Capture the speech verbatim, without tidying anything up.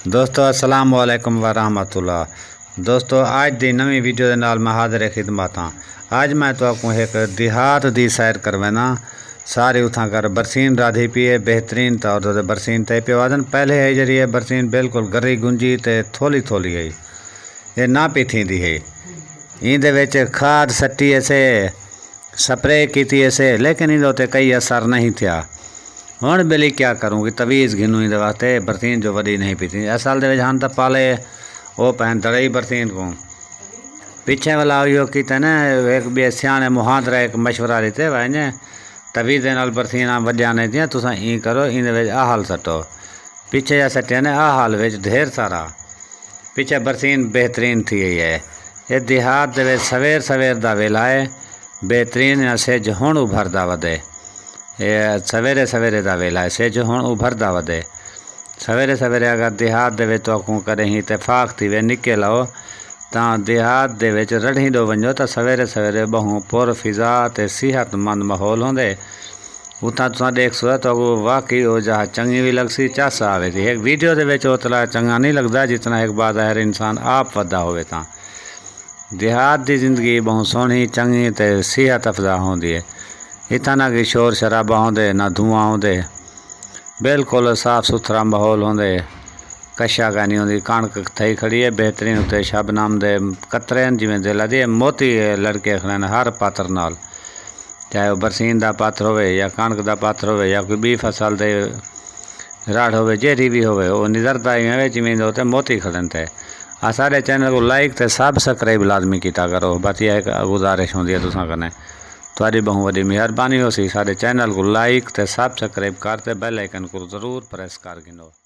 دوستو، السلام علیکم ورحمۃ اللہ۔ دوستو، اڄ دی نویں ویڈیو دے نال میں حاضر خدمت ہاں۔ اڄ میں تہاکوں ہک دیہات دی سیر کروینداں۔ ساری اتھاں کر برسین رادھی پئی ہے، بہترین طور تے برسین تے پیا وادن۔ پہلے ہے جیڑھی ہے برسین بالکل گری گنجی تے تھولی تھولی ہے، اے نہ پئی تھیندی ہے۔ ایندے وچ کھاد سٹی اسے، سپرے کیتی اسے، لیکن ایندے اتے کئی اثر نہیں تھیا۔ ہݨ ٻیلی کیا کروں کہ تویز گھنوں ایندے واسطے، برسین جو وݙی نہیں پئی تھیندی۔ اصل دے وچ ہݨ تاں پالے او پئن دڑئی برسین کوں۔ پچھے والا اہو کیتے نے، ہک ٻئے سیاݨے مہاندرا ہک مشورہ ݙتے، ونڄ تویزے نال برسیناں وݙیاں نہیں تھیاں، تساں ایں کرو، ایندے وچ آہل سٹو۔ پچھے جا سٹیا نے آہل وچ ڈھیر سارا۔ پچھے برسین بہترین تھی ڳئی ہے۔ اے دیہات دے وچ سویر سویر دا ویلھا ہے، بہترین ہے، سجھ ہݨ ابھردا ودے۔ اے سویرے سویرے دا ویلھا ہے، سجھ ہݨ ابھردا ودے۔ سویرے سویرے اگر دیہات دے وچ تہاکوں کݙہیں اتفاق تھیوے، نکل آؤ، تاں دیہات دے وچ رڑھیں ݙو ونڄو تاں سویرے سویرے ٻہوں پر فضا تے صحت مند ماحول ہوندے۔ اتھاں تساں ݙیکھسو تہاکوں واقعی او جاہ چنڳی وی لڳسی، چس آویسی۔ ہک ویڈیو دے وچ اوتلا چنڳا نہیں لڳدا جتنا ہک باظاہر انسان آپ ودا ہووے تاں۔ دیہات دی زندگی ٻہوں سوہݨی، چنڳی تے صحت افزا ہوندی ہے۔ اتھاں نہ کوئی شور شرابہ ہوندے، نہ دھواں ہوندے۔ بالکل صاف ستھرا ماحول ہوندے۔ کشا کائنی ہوندی، کݨک تھئی کھڑی ہے بہترین، اتے شبنم دے قطرے ہن جیویں دل آہدی ہے، موتی لڑکے کھڑے ہن ہر پاتر نال۔ چاہے او برسین دا پاتر ہووے یا کݨک دا پاتر ہووے یا کوئی ٻئی فصل دے رڑھ ہووے، جیڑھی وی ہووے، او نظردا ایویں وے جیویں دے اتے موتی کھڑن تے۔ آ ساݙے چینل کوں لائک تے سبسکرائب لازمی کیتا کرو، بس ایہا ہک گزارش ہوندی ہے تساں کنے۔ تہاݙی ٻہوں وݙی مہربانی ہوسی، ساݙے چینل کوں لائک تے سبسکرائب کر تے بیل آئیکن کوں ضرور پریس کر گھنو۔